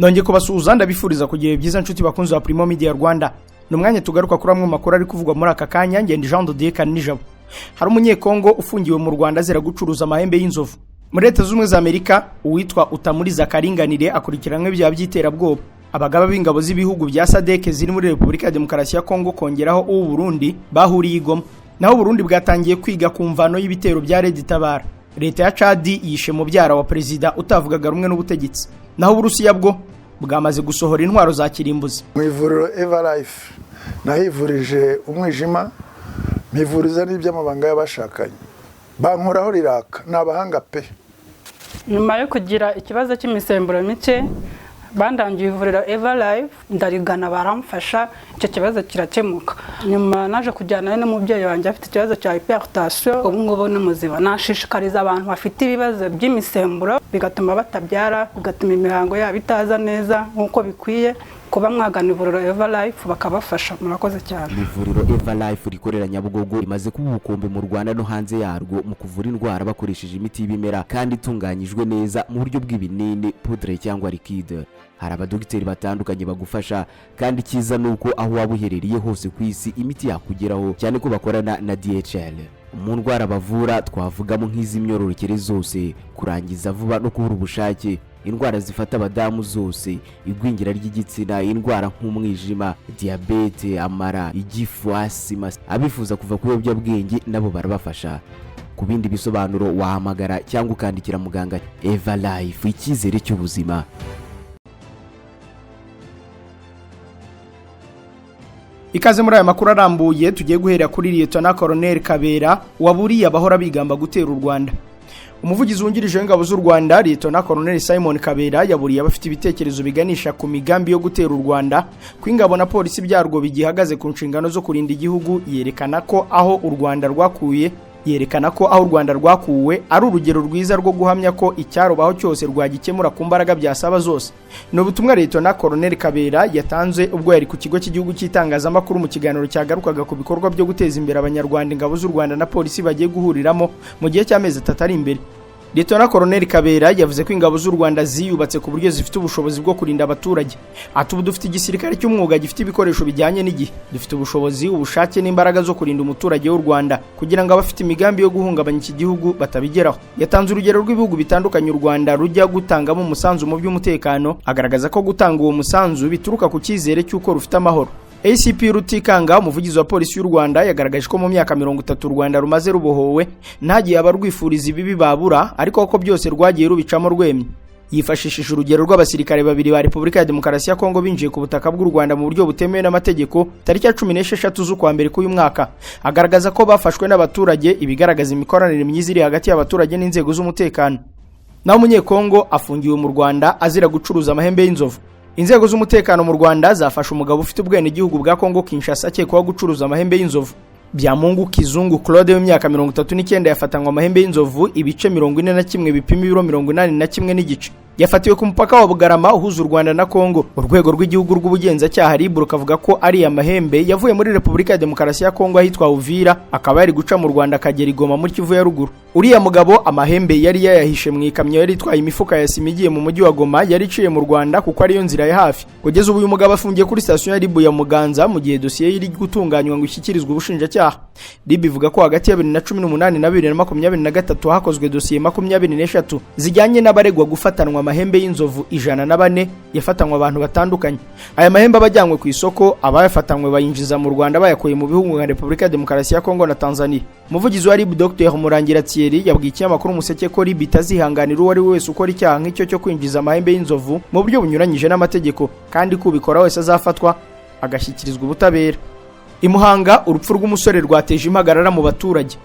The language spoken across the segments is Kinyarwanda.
Nongeye kubasuhuza, ndabifuriza kugira byiza, nshuti bakunzi ba Primo Media Rwanda. Ni umwanya tugaruka kuri amwe mu makuru ari kuvugwa muri aka kanya. Ngenda Jean de Dieu Nijabo. Hari Umunyekongo ufungiwe mu Rwanda azira gucuruza amahembe y'inzovu. Muri Leta Z'Ubumwe za Amerika, uwitwa Utamuriza Karinganire akurikiranwe ibyaha by'iterabwoba. Abagaba b'ingabo z'ibihugu bya SADC ziri muri Repubulika ya Demokarasi ya Kongo, kongeraho uw'u Burundi, bahuriye i Goma. Naho Burundi bwatangiye kwiga ku mvano y'ibitero bya Red Tabara. Leta ya Chad yishe mubyara wa perezida utavugaga rumwe n'ubutegetsi. Naho Uburusiya bwo bwamaze gusohora intwaro za kirimbuzi. Mu ivuriro Eva Life nahivurije umwijima, mpivuriza n'iby'amabanga y'abashakanye, bankoraho riraka, ni abahanga pe. Nyuma yo kugira ikibazo cy'imisemburo mike, bandangiye ivuriro Eva Life, ndarigana, baramfasha, icyo kibazo kirakemuka. Nyuma naje kujyana n'umubyeyi wanjye afite ikibazo cya hypertension, ubu ngubu ni muzima. Nashishikariza abantu bafite ibibazo by'imisemburo bigatuma batabyara, bigatuma imihango yabo itaza neza nk'uko bikwiye, kuba mwagana ivuriro Eva Life bakabafasha. Murakoze cyane. Ivuriro Eva Life rikorera Nyabugogo rimaze kuba ubukombe mu Rwanda no hanze yarwo mu kuvura indwara bakoresheje imiti y'ibimera kandi itunganyijwe neza mu buryo bw'ibinini, poudre cyangwa liquide. Hari abadogiteri batandukanye bagufasha, kandi icyiza ni uko aho waba uherereye hose ku isi imiti yakugeraho, cyane ko bakorana na DHL. Mu ndwara bavura twavugamo nk'iz'imyororokere zose, kurangiza vuba no kubura ubushake, indwara zifata abadamu zose, igwingira ry'igitsina, indwara nk'umwijima, diyabete, amara, igifu, asima. Abifuza kuva ku biyobyabwenge nabo barabafasha. Ku bindi bisobanuro wahamagara cyangwa ukandikira muganga. Eva Life, icyizere cy'ubuzima. Ikaze muri aya makuru arambuye. Tugiye guhera kuri Lieutenant Colonel Kabera waburiye abahora bigamba gutera u Rwanda. Umuvugizi wungirije w'ingabo z'u Rwanda, Lieutenant Colonel Simon Kabera, yaburiye abafite ibitekerezo biganisha ku migambi yo gutera u Rwanda ko ingabo na polisi byarwo bigihagaze ku nshingano zo kurinda igihugu. Yerekana ko aho u Rwanda rwakuwe ari urugero rwiza rwo guhamya ko icyarobaho cyose rwagikemura ku mbaraga byasaba zose. Ni ubutumwa Lieutenant Colonel Kabera yatanze ubwo yari ku Kigo cy'Igihugu cy'Itangazamakuru mu kiganiro cyagarukaga ku bikorwa byo guteza imbere Abanyarwanda ingabo z'u Rwanda na polisi bagiye guhuriramo mu gihe cy'amezi 3 ari imbere. Lieutenant Colonel Kabera yavuze ko ingabo z'u Rwanda ziyubatse ku buryo zifite ubushobozi bwo kurinda abaturage. Ati: "Ubu dufite igisirikare cy'umwuga gifite ibikoresho bijyanye n'igihe. Dufite ubushobozi, ubushake n'imbaraga zo kurinda umuturage w'u Rwanda kugira ngo abafite imigambi yo guhungabanya iki gihugu batabigeraho." Yatanze urugero rw'ibihugu bitandukanye u Rwanda rujya gutangamo umusanzu mu by'umutekano, agaragaza ko gutanga uwo musanzu bituruka ku cyizere cy'uko rufite amahoro. ACP Rutikanga, umuvugizi wa polisi y'u Rwanda, yagaragaje ko mu myaka 30 u Rwanda rumaze rubohowe ntagiye abarwifuriza ibibi babura, ariko ko byose rwagiye rubicamo rwemye. Yifashishije urugero rw'abasirikare babiri ba Repubulika ya Demokarasi ya Kongo binjiye ku butaka bw'u Rwanda mu buryo butemewe n'amategeko tariki ya 16 z'ukwa mbere k'uyu mwaka, agaragaza ko bafashwe n'abaturage, ibigaragaza imikoranire myiza iri hagati y'abaturage n'inzego z'umutekano. Naho Umunyekongo afungiwe mu Rwanda azira gucuruza amahembe y'inzovu. Inzego z'umutekano mu Rwanda zafashe umugabo ufite ubwenegihugu bwa Kongo Kinshasa akekwaho gucuruza amahembe y'inzovu. Byamungu Kizungu Claude w'imyaka 39 yafatanywe amahembe y'inzovu ibice 41 bipima ibiro 81.5. Yafatiwe ku mupaka wa Bugarama uhuza u Rwanda na Kongo. Urwego rw'Igihugu rw'Ubugenzacyaha RIB rukavuga ko ari amahembe yavuye muri Repubulika ya Demokarasi ya Kongo ahitwa Uvira, akaba yari guca mu Rwanda akagera i Goma muri Kivu ya Ruguru. Uriya mugabo amahembe yari yayahishe mu ikamyo yari itwaye imifuka ya sima igiye mu mujyi wa Goma, yari iciye mu Rwanda kuko ariyo nzira ya hafi. Kugeza ubu uyu mugabo afungiye kuri sitasiyo ya RIB ya Muganza mu gihe dosiye iri gutunganywa ngo ishyikirizwe ubushinjacyaha. RIB ivuga ko hagati ya 2018 na 2023 hakozwe dosiye 23 zijyanye n'abaregwa gufatanwa amahembe y'inzovu 104 yafatanywe abantu batandukanye. Aya mahembe aba ajyanywe ku isoko, abayafatanywe bayinjiza mu Rwanda bayakuye mu bihugu nka Repubulika ya Demokarasi ya Kongo na Tanzania. Umuvugizi wa RIB, Dr Murangira Thierry, yabwiye ikinyamakuru Umuseke ko RIB itazihanganira uwo ari we wese ukora icyaha nk'icyo cyo kwinjiza amahembe y'inzovu mu buryo bunyuranyije n'amategeko, kandi ko ubikora wese azafatwa agashyikirizwa ubutabera. I Muhanga, urupfu rw'umusore rwateje impagarara mu baturage.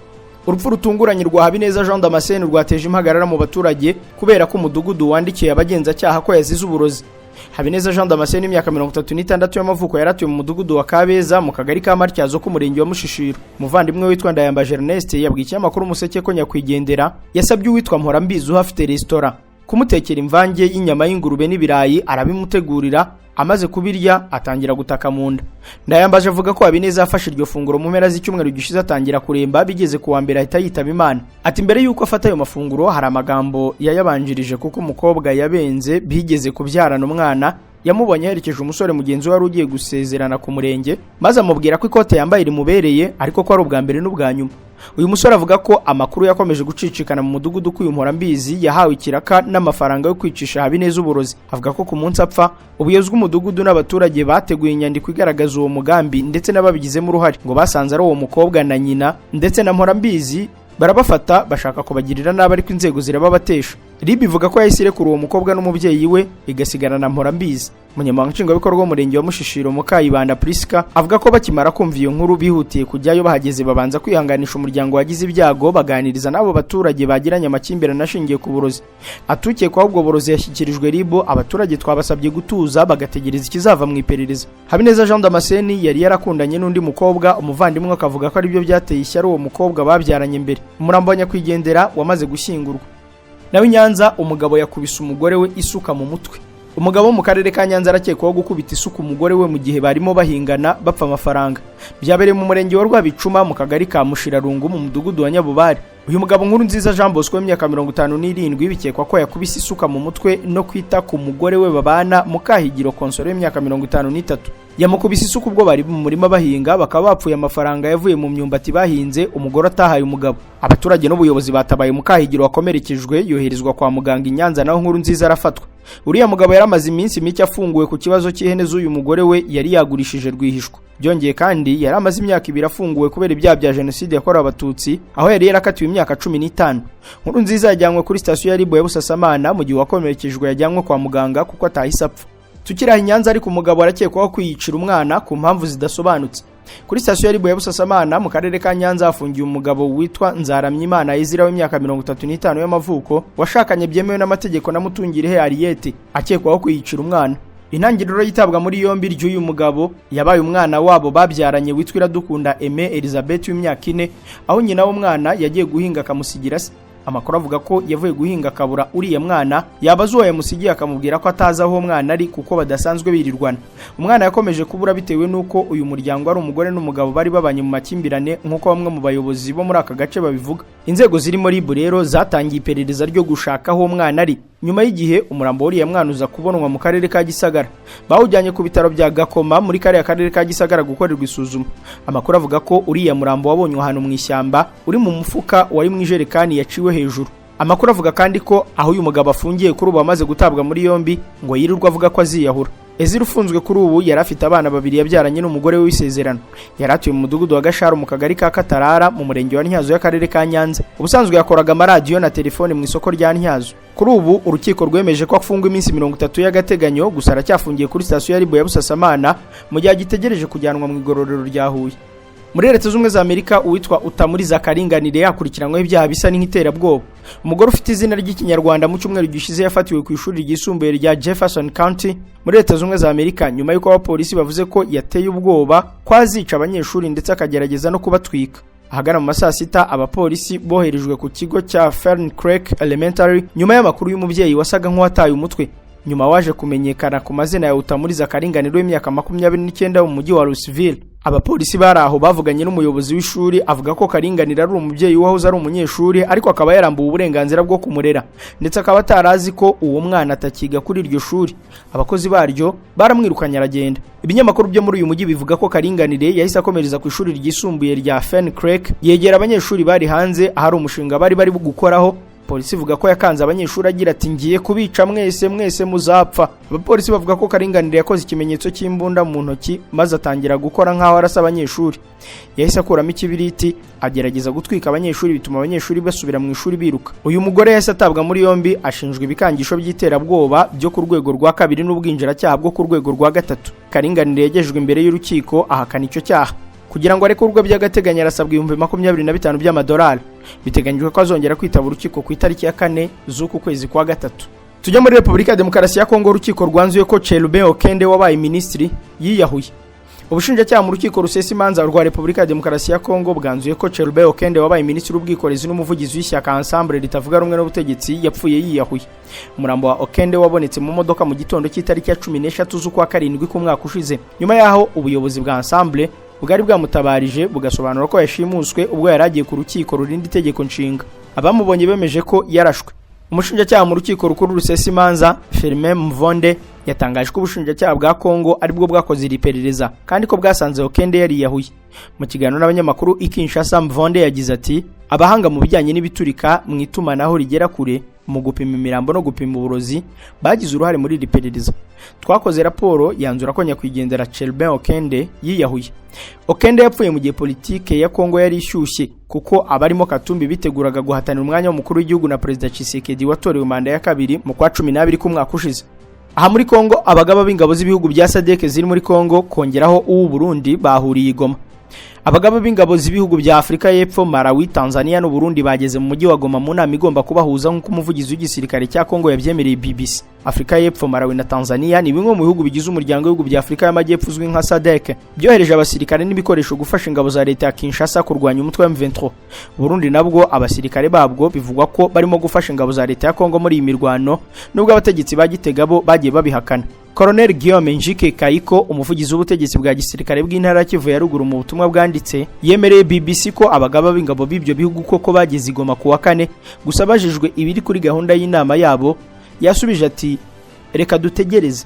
Urupfu rutunguranye rwa Habineza Jean Damascene rwateje impagarara mu baturage kubera ko umudugudu wandikiye abagenzacyaha ko yazize uburozi. Habineza Jean Damascene, imyaka 36 y'amavuko, yaratuye mu mudugudu wa Kabeza mu kagari ka Matyazo k'umurenge wa Mushishiro. Umuvandimwe witwa Ndayambaje Ernest yabwiye ikinyamakuru Umuseke ko nyakwigendera yasabye uwitwa Mporambizi uhafite resitora kumutekera imvange y'inyama y'ingurube n'ibirayi, arabimutegurira. Amaze kubirya atangira gutaka mu nda. Ndayambaje avuga ko Habineza yafashe iryo funguro mu mpera z'icyumweru gishize, atangira kuremba, bigeze ku wa mbere ahita yitaba Imana. Ati mbere y'uko afata ayo mafunguro hari amagambo yayabanjirije, kuko umukobwa yabenze bigeze kubyarana umwana yamubonye aherekeje umusore mugenzi we wari ugiye gusezerana ku murenge, maze amubwira ko ikote yambaye rimubereye, ariko ko ari ubwa mbere n'ubwa nyuma. Uyu musore avuga ko amakuru yakomeje gucicikana mu mudugudu ko uyu Mporambizi yahawe ikiraka n'amafaranga yo kwicisha Habineza uburozi. Avuga ko ku munsi apfa, ubuyobozi bw'umudugudu n'abaturage bateguye inyandiko igaragaza uwo mugambi ndetse n'ababigizemo uruhare. Ngo basanze ari uwo mukobwa na nyina ndetse na Mporambizi, barabafata bashaka kubagirira nabi, ariko inzego zirababatesha. RIB ivuga ko yahise irekura uwo mukobwa n'umubyeyi we, igasigarana na Mporambizi. Umunyamabanga Nshingwabikorwa w'Umurenge wa Mushishiro, Mukayibanda Priska, avuga ko bakimara kumva iyo nkuru bihutiye kujyayo. Bahageze babanza kwihanganisha umuryango wagize ibyago, baganiriza n'abo baturage bagiranye amakimbirane ashingiye ku burozi. Atukekwaho ubwo burozi yashyikirijwe RIB. Abaturage twabasabye gutuza bagategereza ikizava mu iperereza. Habineza Jean Damascene yari yarakundanye n'undi mukobwa, umuvandimwe akavuga ko aribyo byateye ishyari uwo mukobwa babyaranye mbere. Umurambo wa nyakwigendera wamaze gushyingurwa. Nawe i Nyanza, umugabo yakubise umugore we isuka mu mutwe. Umugabo wo mu karere ka Nyanza arakekwaho gukubita isuka umugore we mu gihe barimo bahingana bapfa amafaranga. Byabereye mu Murenge wa Rwabicuma, mu Kagari ka Mushirarungu, mu Mudugudu wa Nyabubare. Uyu mugabo Nkuru Nziza Jean Bosco w'imyaka 57, bikekwa ko yakubise isuka mu mutwe no kwita ku mugore we babana, Mukahigiro Konsoro w'imyaka 53. Yamukubise isuka ubwo bari mu murima bahinga, bakaba bapfuye amafaranga yavuye mu myumbati bahinze umugore atahaye umugabo. Abaturage n'ubuyobozi batabaye Mukahigiro wakomerekejwe, yoherezwa kwa muganga i Nyanza, naho Nkuru Nziza arafatwa. Uriya mugabo yari amaze iminsi mike afunguwe ku kibazo cy'ihene z'uyu mugore we yari yagurishije rwihishwa. Byongeye kandi yari amaze imyaka 2 afunguwe kubera ibyaha bya jenoside yakorewe Abatutsi, aho yari yarakatiwe imyaka 15. Nkuru Nziza yajyanywe kuri sitasiyo ya RIB ya Busasamana, mu gihe uwakomerekejwe yajyanywe kwa muganga kuko atahise apfa. Tukiri aho i Nyanza ariko, umugabo arakekwaho kwiyicira umwana ku mpamvu zidasobanutse. Kuri sitasiyo ya RIB ya Busasamana mu karere ka Nyanza hafungiye umugabo witwa Nzaramyimana Ezira w'imyaka 35 y'amavuko, washakanye byemewe n'amategeko na Mutungirehe Ariete, akekwaho kwiyicira umwana. Intangiriro y'itabwa muri yombi ry'uyu mugabo yabaye umwana wabo babyaranye witwa Iradukunda Aime Elizabeth w'imyaka 4, aho nyina w'umwana yagiye guhinga akamusigira se. Amakuru avuga ko yavuye guhinga akabura uriya mwana, yabaza uwo yamusigiye akamubwira ko atazi aho umwana ari kuko badasanzwe birirwana. Umwana yakomeje kubura bitewe n'uko uyu muryango ari umugore n'umugabo bari babanye mu makimbirane, nk'uko bamwe mu bayobozi bo muri aka gace babivuga. Inzego zirimo RIB rero zatangiye iperereza ryo gushaka aho umwana ari. Nyuma y'igihe umurambo w'uriya mwana uza kubonwa mu karere ka Gisagara. Bawujyanye ku bitaro bya Gakoma muri kariya karere ka Gisagara gukorerwa isuzuma. Amakuru avuga ko uriya murambo wabonywe ahantu mu ishyamba uri mu mufuka wari mu ijerekani yaciwe hejuru. Amakuru avuga kandi ko aho uyu mugabo afungiye kuri ubu amaze gutabwa muri yombi, ngo yirirwa avuga ko aziyahura. Ezira ufunzwe kuri ubu yari afite abana 2 yabyaranye n'umugore we w'isezerano. Yari atuye mu Mudugudu wa Gasharu, mu Kagari ka Katarara, mu Murenge wa Ntyazo y'Akarere ka Nyanza. Ubusanzwe yakoraga amaradiyo na telefone mu isoko rya Ntyazo. Kuri ubu urukiko rwemeje ko afungwa iminsi 30 y'agateganyo, gusa aracyafungiye kuri sitasiyo ya RIB ya Busasamana mu gihe agitegereje kujyanwa mu igororero rya Huye. Muri Leta Z'Ubumwe za Amerika, uwitwa Utamuriza Karinganire yakurikiranyweho ibyaha bisa n'iterabwoba. Umugore ufite izina ry'Ikinyarwanda mu cyumweru gishize yafatiwe ku ishuri ryisumbuye rya Jefferson County muri Leta Z'Ubumwe za Amerika, nyuma y'uko abapolisi bavuze ko yateye ubwoba ko azica abanyeshuri ndetse akagerageza no kubatwika. Ahagana mu masaa sita abapolisi boherejwe ku kigo cya Fern Creek Elementary nyuma y'amakuru y'umubyeyi wasaga nk'uwataye umutwe, nyuma waje kumenyekana ku mazina ya Utamuriza Karinganire w'imyaka 29 mu mujyi wa Louisville. Abapolisi bari aho bavuganye n'umuyobozi w'ishuri, avuga ko Karinganire ari umubyeyi wahoze ari umunyeshuri, ariko akaba yarambuwe uburenganzira bwo kumurera, ndetse akaba atarazi ko uwo mwana atakiga kuri iryo shuri. Abakozi baryo baramwirukanye aragenda. Ibinyamakuru byo muri uyu mujyi bivuga ko Karinganire yahise akomereza ku ishuri ryisumbuye rya Fern Creek, yegera abanyeshuri bari hanze ahari umushinga bari bari gukoraho. Polisi ivuga ko yakanze abanyeshuri agira ati ngiye kubica mwese, mwese muzapfa. Abapolisi bavuga ko Karinganire yakoze ikimenyetso cy'imbunda mu ntoki, maze atangira gukora nk'aho arasa abanyeshuri. Yahise akuramo ikibiriti agerageza gutwika abanyeshuri, bituma abanyeshuri basubira mu ishuri biruka. Uyu mugore yahise atabwa muri yombi, ashinjwa ibikangisho by'iterabwoba byo ku rwego rwa kabiri n'ubwinjiracyaha bwo ku rwego rwa gatatu. Karinganire yagejejwe imbere y'urukiko ahakana icyo cyaha. Kugira ngo arekurwe by'agateganyo arasabwa 25,000 by'amadolari. Biteganyijwe ko azongera kwitaba urukiko ku itariki ya 4 z'uku kwezi kwa gatatu. Tujya muri Repubulika ya Demokarasi ya Kongo. Urukiko rwanzuye ko Cherubin Okende wabaye minisitiri yiyahuye. Ubushinjacyaha mu rukiko rusesa imanza rwa Repubulika ya Demokarasi ya Kongo bwanzuye ko Cherubin Okende, wabaye minisitiri w'ubwikorezi n'umuvugizi w'ishyaka Ensemble ritavuga rumwe n'ubutegetsi, yapfuye yiyahuye. Umurambo wa Okende wabonetse mu modoka mu gitondo cy'itariki ya 13 z'ukwa karindwi k'umwaka ushize, nyuma y'aho ubuyobozi bwa Ensemble bwari bwamutabarije bugasobanura ko yashimuswe ubwo yari agiye ku rukiko rurinda itegeko nshinga. Abamubonye bemeje ko yarashwe. Umushinjacyaha mu rukiko rukuru rusesa imanza, Firmin Mvonde, yatangaje ko ubushinjacyaha bwa Kongo aribwo bwakoze iri perereza kandi ko bwasanze Okende yariyahuye. Mu kiganiro n'abanyamakuru i Kinshasa, Mvonde yagize ati: "Abahanga mu bijyanye n'ibiturika, mu itumanaho rigera kure, mu gupima imirambo no gupima uburozi bagize uruhare muri iri perereza. Twakoze raporo yanzura ko nyakwigendera Cherubin Okende yiyahuye." Okende yapfuye mu gihe politike ya Kongo yari ishyushye, kuko abarimo Katumbi biteguraga guhatanira umwanya w'umukuru w'igihugu na Perezida Tshisekedi watorewe manda ya kabiri mu kwa 12 k'umwaka ushize. Aha muri Kongo, abagaba b'ingabo z'ibihugu bya SADC ziri muri Kongo, kongeraho uw'u Burundi, bahuriye i Goma. Abagaba b'ingabo z'ibihugu bya Afurika y'Epfo, Malawi, Tanzania n'u Burundi bageze mu mujyi wa Goma mu nama igomba kubahuza, nk'uko umuvugizi w'igisirikare cya Kongo yabyemereye BBC. Afurika y'Epfo, Malawi na Tanzania ni bimwe mu bihugu bigize umuryango w'ibihugu bya Afurika y'Amajyepfo uzwi nka SADC. Byohereje abasirikare n'ibikoresho gufasha ingabo za leta ya Kinshasa kurwanya umutwe wa M23. Burundi nabwo abasirikare babwo bivugwa ko barimo gufasha ingabo za leta ya Kongo muri iyi mirwano, nubwo abategetsi ba Gitega bo bagiye babihakana. Colonel Guillaume Njike Kayiko, umuvugizi w'ubutegetsi bwa gisirikare bw'intara ya Kivu ya ruguru, mu butumwa bwanditse yemereye BBC ko abagaba b'ingabo b'ibyo bihugu koko bageze i Goma ku wa kane. Gusa abajijwe ibiri kuri gahunda y'inama yabo, yasubije ati: "Reka dutegereze."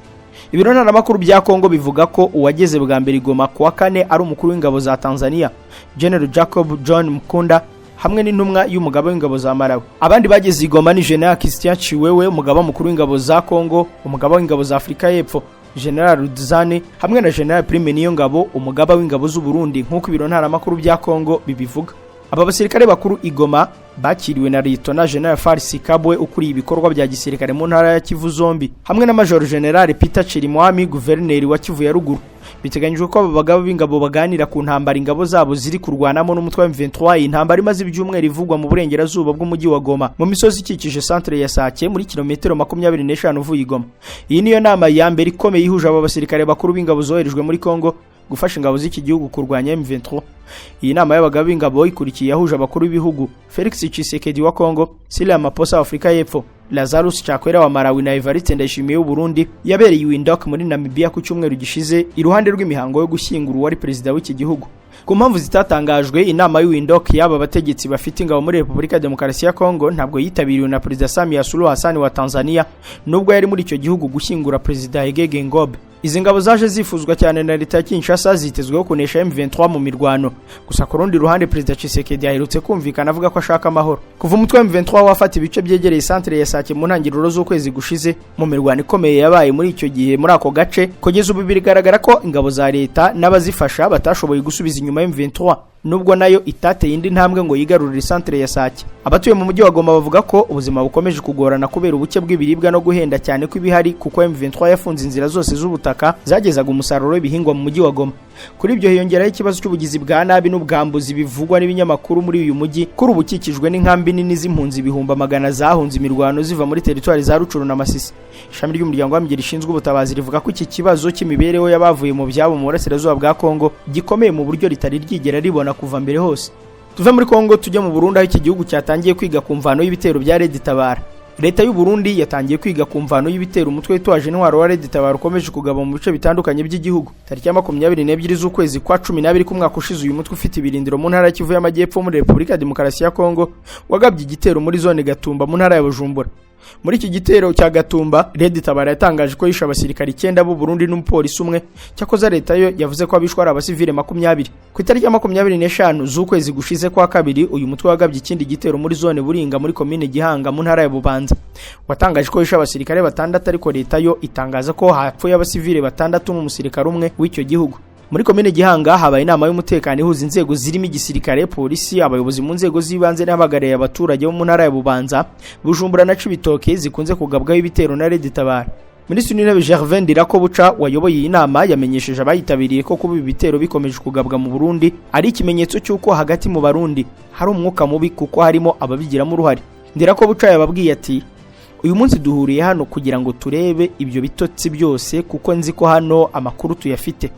Ibiro ntaramakuru bya Kongo bivuga ko uwageze bwa mbere i Goma ku wa kane ari umukuru w'ingabo za Tanzania, General Jacob John Mkunda, hamwe n'intumwa y'umugaba w'ingabo za Malawi. Abandi bageze i Goma ni General Christian Chiwewe, umugaba mukuru w'ingabo za Kongo, umugaba w'ingabo za Afurika y'Epfo, General Rudzani, hamwe na General Prime Niyongabo, umugaba w'ingabo z'u Burundi, nk'uko ibiro ntaramakuru bya Kongo bibivuga. Aba basirikare bakuru i Goma bakiriwe na Lieutenant General Farisi Kabwe, ukuriye ibikorwa bya gisirikare mu ntara ya Kivu zombi, hamwe na Major General Peter Chirimwami, guverineri wa Kivu ya ruguru. Biteganyijwe ko aba bagaba b'ingabo baganira ku ntambara ingabo zabo ziri kurwanamo n'umutwe wa M23, intambara imaze ibyumweru ivugwa mu burengerazuba bw'umujyi wa Goma, mu misozi ikikije centre ya Sake, muri kilometero 25 uvuye i Goma. Iyi niyo nama ya mbere ikomeye ihuje aba basirikare bakuru b'ingabo zoherejwe muri Kongo gufasha ingabo z'iki gihugu kurwanya M23. Iyi nama y'abagaba b'ingabo ikurikiye yahuje abakuru b'ibihugu Felix Tshisekedi wa Kongo, Cyril Ramaphosa wa Afurika y'Epfo, Lazarus Chakwera wa Malawi na Evariste Ndayishimiye w'u Burundi, yabereye i Windhoek muri Namibia ku cyumweru gishize, iruhande rw'imihango yo gushyingura uwari perezida w'iki gihugu. Ku mpamvu zitatangajwe, inama y'i Windhoek y'aba bategetsi bafite ingabo muri Repubulika ya Demokarasi ya Kongo ntabwo yitabiriwe na Perezida Samia Suluhu Hassan wa Tanzania, nubwo yari muri icyo gihugu gushyingura Perezida Hage Geingob. Izi ngabo zaje zifuzwa cyane na leta ya Kinshasa, zitezweho kunesha M23 mu mirwano. Gusa ku rundi ruhande, Perezida Tshisekedi aherutse kumvikana avuga ko ashaka amahoro. Kuva umutwe wa M23 wafata ibice byegereye centre ya Sake mu ntangiriro z'ukwezi gushize, mu mirwano ikomeye yabaye muri icyo gihe muri ako gace, kugeza ubu bigaragara ko ingabo za leta n'abazifasha batashoboye gusubiza inyuma M23, nubwo nayo itateye indi ntambwe ngo yigarurire centre ya Sake. Abatuye mu mujyi wa Goma bavuga ko ubuzima bukomeje kugorana kubera ubuke bw'ibiribwa no guhenda cyane kw'ibihari, kuko M23 yafunze inzira zose z'ubutaka zagezaga umusaruro w'ibihingwa mu mujyi wa Goma. Kuri ibyo hiyongeraho ikibazo cy'ubugizi bwa nabi n'ubwambuzi bivugwa n'ibinyamakuru muri uyu mujyi, kuri ubu ukikijwe n'inkambi nini z'impunzi ibihumbi amagana zahunze imirwano ziva muri teritwari za Rucuru na Masisi. Ishami ry'umuryango w'abibumbye rishinzwe ubutabazi rivuga ko iki kibazo cy'imibereho y'abavuye mu byabo mu burasirazuba bwa Kongo gikomeye mu buryo ritari ryigera ribona kuva mbere hose. Tuve muri Kongo tujye mu Burundi, aho iki gihugu cyatangiye kwiga ku mvano y'ibitero bya Red Tabara. Leta y'u Burundi yatangiye kwiga ku mvano y'ibitero umutwe witwaje intwaro wa Red Tabara ukomeje kugaba mu bice bitandukanye by'igihugu. Tariki ya 22 z'ukwezi kwa 12 k'umwaka ushize, uyu mutwe ufite ibirindiro mu ntara ya Kivu y'Amajyepfo muri Repubulika ya Demokarasi ya Kongo wagabye igitero muri zone Gatumba mu ntara ya Bujumbura. Muri iki gitero cya Gatumba, Red Tabara yatangaje ko yishe abasirikari 9 b'u Burundi n'umupolisi umwe. Cyakoze leta yo yavuze ko abishwe ari abasivile 20. Ku itariki ya 25 z'ukwezi gushize kwa kabiri, uyu mutwe wagabye ikindi gitero muri zone Buringa muri komine Gihanga mu ntara ya Bubanza. Watangaje ko yishe abasirikare 6, ariko leta yo itangaza ko hapfuye abasivile 6 n'umusirikare umwe w'icyo gihugu. Muri komine Gihanga habaye inama y'umutekano ihuza inzego zirimo igisirikare, polisi, abayobozi mu nzego z'ibanze n'abahagarariye abaturage bo mu ntara ya Bubanza, Bujumbura na Cibitoke zikunze kugabwaho ibitero na Red Tabara. Minisitiri w'Intebe Gervais Ndirakobuca wayoboye iyi nama yamenyesheje abayitabiriye ko kuba ibi bitero bikomeje kugabwa mu Burundi ari ikimenyetso cy'uko hagati mu Barundi hari umwuka mubi, kuko harimo ababigiramo uruhare. Ndirakobuca yababwiye ati: "Uyu munsi duhuriye hano kugira ngo turebe ibyo bitotsi byose, kuko nzi ko hano amakuru tuyafite.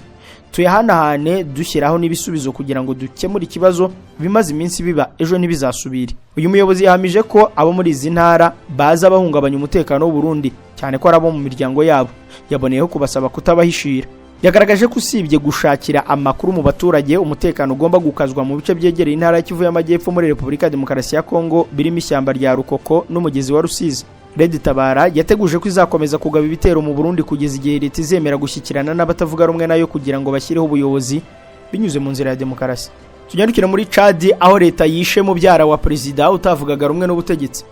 Tuyahanahane, dushyiraho n'ibisubizo kugira ngo dukemure ikibazo bimaze iminsi biba, ejo ntibizasubire. Uyu muyobozi yahamije ko abo muri izi ntara baza bahungabanya umutekano w'u Burundi, cyane ko ari abo mu miryango yabo. Yaboneyeho kubasaba kutabahishira. Yagaragaje ko usibye gushakira amakuru mu baturage, umutekano ugomba gukazwa mu bice byegereye intara ya Kivu y'Amajyepfo muri Repubulika ya Demokarasi ya Kongo, birimo ishyamba rya Rukoko n'umugezi wa Rusizi. Red Tabara yateguje ko izakomeza kugaba ibitero mu Burundi kugeza igihe leta izemera gushyikirana n'abatavuga rumwe nayo kugira ngo bashyireho ubuyobozi binyuze mu nzira ya demokarasi. Tunyarukire muri Chad, aho leta yishe mubyara wa perezida utavugaga rumwe n'ubutegetsi.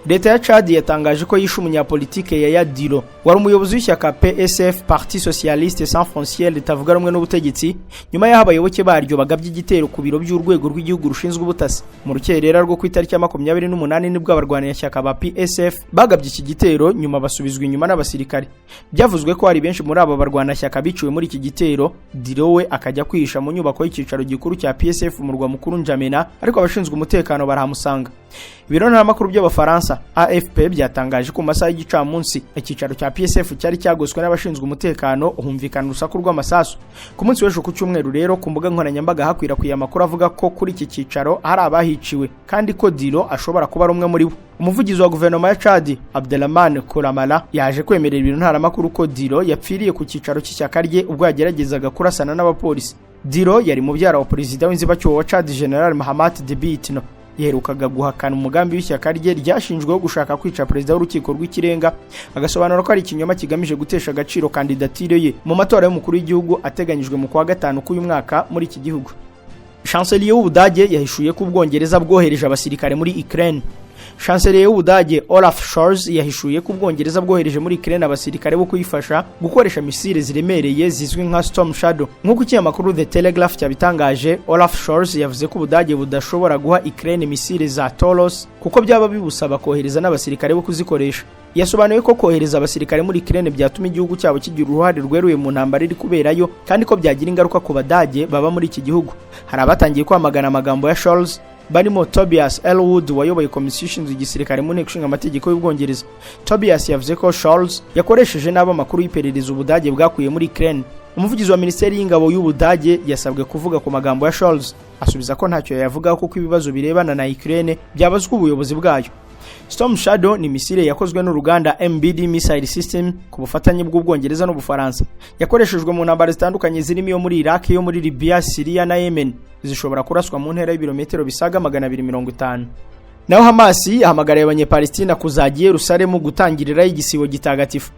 Leta ya Chad yatangaje ko yishe umunyapolitike Yaya Dilo, wari umuyobozi w'ishyaka PSF, Parti Socialiste Sans Frontières, ritavuga rumwe n'ubutegetsi, nyuma y'aho abayoboke baryo bagabye igitero ku biro by'urwego rw'igihugu rushinzwe ubutasi. Mu rukerera rwo ku itariki ya 28 nibwo abarwanashyaka ba PSF bagabye iki gitero, nyuma basubizwa inyuma n'abasirikare. Byavuzwe ko hari benshi muri aba barwanashyaka biciwe muri iki gitero, Dilo we akajya kwihisha mu nyubako y'icyicaro gikuru cya PSF mu murwa mukuru N'Djamena, ariko abashinzwe umutekano barahamusanga. Ibiro ntaramakuru by'Abafaransa AFP byatangaje ko mu masaha y'igicamunsi icyicaro cya PSF cyari cyagoswe n'abashinzwe umutekano, humvikana urusaku rw'amasasu. Ku munsi w'ejo ku cyumweru rero, ku mbuga nkoranyambaga hakwirakwiye amakuru avuga ko kuri iki cyicaro hari abahiciwe kandi ko Dilo ashobora kuba ari umwe muri bo. Umuvugizi wa guverinoma ya Chad, Abdelrahman Kolamala, yaje kwemerera ibiro ntaramakuru ko Dilo yapfiriye ku cyicaro cy'ishyaka rye ubwo yageragezaga kurasana n'abapolisi. Dilo yari mubyara wa perezida w'inzibacyuho wa Chad, General Mahamat Deby Itno. Yaherukaga guhakana umugambi w'ishyaka rye ryashinjweho gushaka kwica perezida w'urukiko rw'ikirenga, agasobanura ko ari ikinyoma kigamije gutesha agaciro kandidatire ye mu matora y'umukuru w'igihugu ateganyijwe mu kwa gatanu k'uyu mwaka muri iki gihugu. Chancelier w'Ubudage yahishuye ko Ubwongereza bwohereje abasirikare muri Ukraine. Chancelier w'Ubudage Olaf Scholz yahishuye ko Ubwongereza bwohereje muri Ukraine abasirikare bo kuyifasha gukoresha misile ziremereye zizwi nka Storm Shadow. Nk'uko ikinyamakuru The Telegraph cyabitangaje, Olaf Scholz yavuze ko Ubudage budashobora guha Ukraine misile za Taurus kuko byaba bibusaba kohereza n'abasirikare bo kuzikoresha. Yasobanuye ko kohereza abasirikare muri Ukraine byatuma igihugu cyabo kigira uruhare rweruye mu ntambara iri kuberayo, kandi ko byagira ingaruka ku Badage baba muri iki gihugu. Hari abatangiye kwamagana amagambo ya Scholz, barimo Tobias Elwood wayoboye komisiyo ishinzwe igisirikare mu nteko ishinga amategeko y'Ubwongereza. Tobias yavuze ko Scholz yakoresheje nabi amakuru y'iperereza Ubudage bwakuye muri Ukraine. Umuvugizi wa minisiteri y'ingabo y'Ubudage yasabwe kuvuga ku magambo ya Scholz, asubiza ko ntacyo yayavugaho kuko ibibazo birebana na Ukraine byabazwa ubuyobozi bwayo. Storm Shadow ni misile yakozwe n'uruganda MBD Missile System ku bufatanye bw'Ubwongereza n'Ubufaransa. Yakoreshejwe mu ntambara zitandukanye zirimo iyo muri Iraq, iyo muri Libya, Syria na Yemen. Zishobora kuraswa mu ntera y'ibirometero bisaga 250. Naho Hamas yahamagariye Abanyepalestina kuzajya i Yerusalemu gutangirirayo igisibo gitagatifu.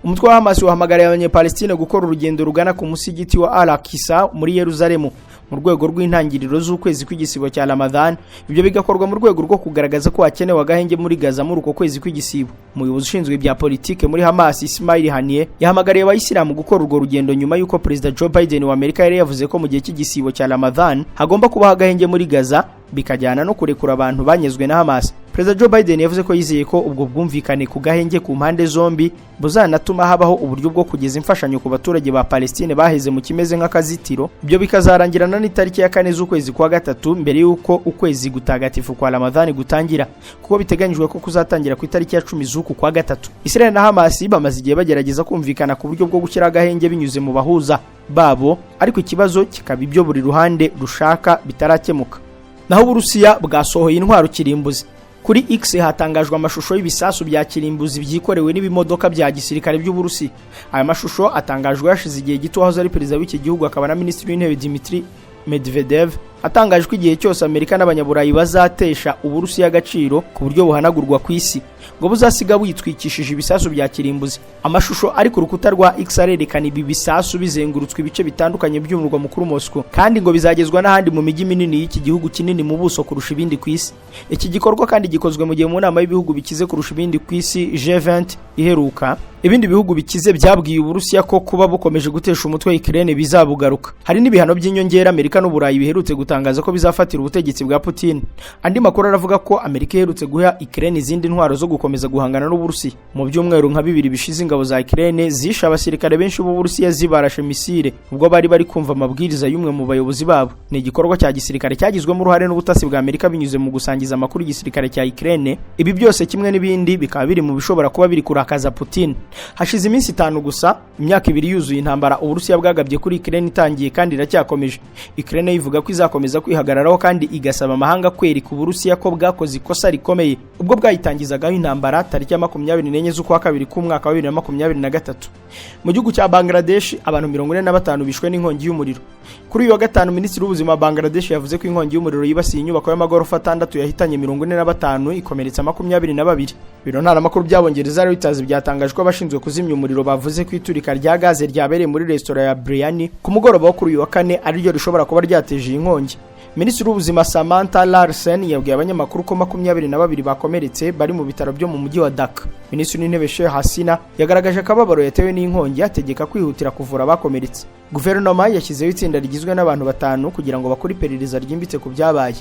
Umutwe wa Hamas wahamagariye Abanyepalestine gukora urugendo rugana ku musigiti wa Al-Aqsa muri Yerusalemu mu rwego rw'intangiriro z'ukwezi kw'igisibo cya Ramadan. Ibyo bigakorwa mu rwego rwo kugaragaza ko hakenewe agahenge muri Gaza muri uko kwezi kw'igisibo. Umuyobozi ushinzwe ibya politike muri Hamas, Ismail Haniyeh, yahamagariye abayisilamu gukora urwo rugendo nyuma y'uko Perezida Joe Biden wa Amerika yari yavuze ko mu gihe cy'igisibo cya Ramadan hagomba kubaho agahenge muri Gaza, bikajyana no kurekura abantu banyazwe na Hamas. Perezida Joe Biden yavuze ko yizeye ko ubwo bwumvikane ku gahenge ku mpande zombi buzanatuma habaho uburyo bwo kugeza imfashanyo ku baturage ba Palestine baheze mu kimeze nk'akazitiro. Ibyo bikazarangirana n'itariki ya 4 z'ukwezi kwa gatatu, mbere y'uko ukwezi gutagatifu kwa Ramadhani gutangira, kuko biteganyijwe ko kuzatangira ku itariki ya 10 z'uku kwa gatatu. Israel na Hamas bamaze igihe bagerageza kumvikana ku buryo bwo gushyira agahenge binyuze mu bahuza babo, ariko ikibazo kikaba ibyo buri ruhande rushaka bitarakemuka. Naho Uburusiya bwasohoye intwaro kirimbuzi. Kuri X hatangajwe amashusho y'ibisasu bya kirimbuzi byikorewe n'ibimodoka bya gisirikare by'Uburusiya. Aya mashusho atangajwe hashize igihe gito wahoze ari perezida w'iki gihugu akaba na minisitiri w'intebe Dmitry Medvedev atangaje ko igihe cyose Amerika n'Abanyaburayi bazatesha Uburusiya agaciro ku buryo buhanagurwa ku isi, ngo buzasiga bwitwikishije ibisasu bya kirimbuzi. Amashusho ari ku rukuta rwa X arerekana ibi bisasu bizengurutswe ibice bitandukanye by'umurwa mukuru Moscow, kandi ngo bizagezwa n'ahandi mu mijyi minini y'iki gihugu kinini mu buso kurusha ibindi ku isi. Iki gikorwa kandi gikozwe mu gihe mu nama y'ibihugu bikize kurusha ibindi ku isi, G20 iheruka, ibindi bihugu bikize byabwiye Uburusiya ko kuba bukomeje gutesha umutwe Ukraine bizabugaruka. Hari n'ibihano by'inyongera Amerika n'Uburayi biherutse gutangaza. gutangaza ko bizafatira ubutegetsi bwa Putin. Andi makuru aravuga ko Amerika iherutse guha Ukraine izindi ntwaro zo gukomeza guhangana n'Uburusiya. Mu byumweru nka 2 bishize, ingabo za Ukraine zishe abasirikare benshi b'Uburusiya zibarashe misile ubwo bari bari kumva amabwiriza y'umwe mu bayobozi babo. Ni igikorwa cya gisirikare cyagizwemo uruhare n'ubutasi bwa Amerika binyuze mu gusangiza amakuru y'igisirikare cya Ukraine. Ibi byose kimwe n'ibindi bikaba biri mu bishobora kuba biri kurakaza Putin. Hashize iminsi 5 gusa, imyaka 2 yuzuye intambara Uburusiya bwagabye kuri Ukraine itangiye kandi iracyakomeje. Ukraine ivuga ko izakomeza kwihagararaho kandi igasaba amahanga kwereka Uburusiya ko bwakoze ikosa rikomeye ubwo bwayitangizagaho intambara tariki ya 24 z'ukwa kabiri k'umwaka wa 2023. Mu gihugu cya Bangladesh abantu 45 bishwe n'inkongi y'umuriro. Kuri uyu wa gatanu, Minisitiri w'Ubuzima wa Bangladesh yavuze ko inkongi y'umuriro yibasiye inyubako y'amagorofa 6 yahitanye 45 ikomeretsa 22. Biro ntaramakuru by'Abongereza Reuters byatangaje ko abashinzwe kuzimya umuriro bavuze ko iturika rya gaze ryabereye muri resitora ya Biryani ku mugoroba wo kuri uyu wa kane ariryo rishobora kuba ryateje iyi nkongi. Minisitiri w'Ubuzima Samantha Larsen yabwiye abanyamakuru ko 22 bakomeretse bari mu bitaro byo mu mujyi wa Dhaka. Minisitiri w'Intebe Sheikh Hasina yagaragaje akababaro yatewe n'inkongi, ategeka kwihutira kuvura abakomeretse. Guverinoma yashyizeho itsinda rigizwe n'abantu 5 kugira ngo bakore iperereza ryimbitse ku byabaye.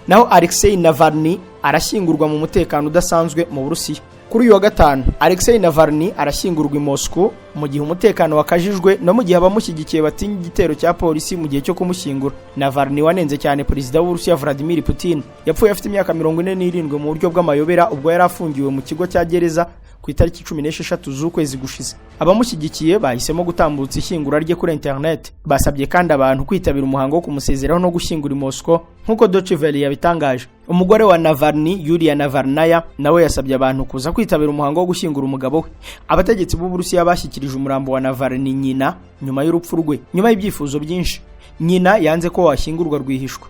Naho Alexei Navalny arashyingurwa mu mutekano udasanzwe mu Burusiya. Kuri uyu wa gatanu, Alexei Navalny arashyingurwa i Moscow mu gihe umutekano wakajijwe no mu gihe abamushyigikiye batinya igitero cya polisi mu gihe cyo kumushyingura. Navalny wanenze cyane perezida w'Uburusiya Vladimir Putin yapfuye afite imyaka 47 mu buryo bw'amayobera ubwo yari afungiwe mu kigo cya gereza ku itariki 16 z'ukwezi gushize. Abamushyigikiye bahisemo gutambutsa ishyingura rye kuri internet. Basabye kandi abantu kwitabira umuhango wo kumusezeraho no gushyingura i Moscow nk'uko Deutsche Welle yabitangaje. Umugore wa Navalny, Yulia Navalnaya, nawe yasabye abantu kuza kwitabira umuhango wo gushyingura umugabo we. Abategetsi b'Uburusiya bashyikirije umurambo wa Navalny nyina nyuma y'urupfu rwe, nyuma y'ibyifuzo byinshi. Nyina yanze ko washyingurwa rwihishwa.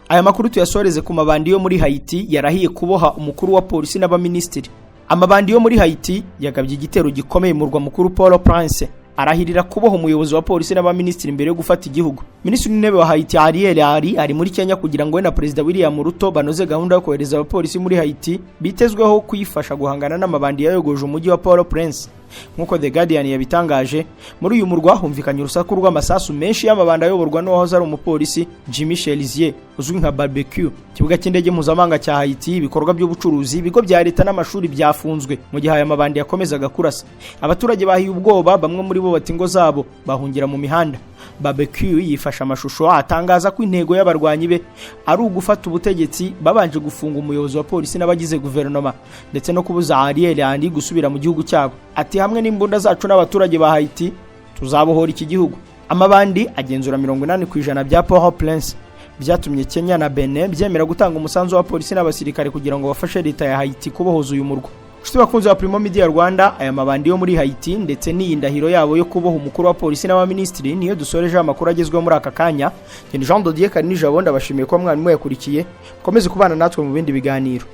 Aya makuru tuyasoreze ku mabandi yo muri Haiti yarahiye kuboha umukuru wa polisi n'abaminisitiri. Amabandi yo muri Haiti yagabye igitero gikomeye mu murwa mukuru Port-au-Prince, arahirira kuboha umuyobozi wa polisi n'abaminisitiri mbere yo gufata igihugu. Minisitiri w'Intebe wa Haiti Ariel Henry ari muri Kenya kugira ngo we na Perezida William Ruto banoze gahunda yo kohereza abapolisi muri Haiti bitezweho kuyifasha guhangana n'amabandi yayogoje umujyi wa Port-au-Prince. Nk'uko The Guardian yabitangaje, muri uyu murwa humvikanye urusaku rw'amasasu menshi y'amabandi ayoborwa n'uwahoze ari umupolisi Jimmy Cherizier uzwi nka Barbecue. Ikibuga cy'indege mpuzamahanga cya Haiti, ibikorwa by'ubucuruzi, ibigo bya leta n'amashuri byafunzwe mu gihe aya mabandi yakomezaga kurasa. Abaturage bahiye ubwoba, bamwe muri bo bata ingo zabo bahungira mu mihanda. Barbecue yifashe amashusho atangaza ko intego y'abarwanyi be ari ugufata ubutegetsi babanje gufunga umuyobozi wa polisi n'abagize guverinoma ndetse no kubuza Ariel Henry gusubira mu gihugu cyabo. Ati hamwe n'imbunda zacu n'abaturage ba Haiti tuzabohora iki gihugu. Amabandi agenzura 80% bya Port-au-Prince. Byatumye Kenya na Benin byemera gutanga umusanzu wa polisi n'abasirikare kugira ngo bafashe leta ya Haiti kubohoza uyu murwa. Nshuti bakunzi wa Primo Media Rwanda, aya mabandi yo muri Haiti ndetse n'iyi ndahiro yabo yo kuboha umukuru wa polisi n'abaminisitiri niyo dusoreje amakuru agezweho muri aka kanya. Jean Dodier Karinijabo ndabashimiye ko mwarimu yakurikiye. Mukomeze kubana natwe mu bindi biganiro.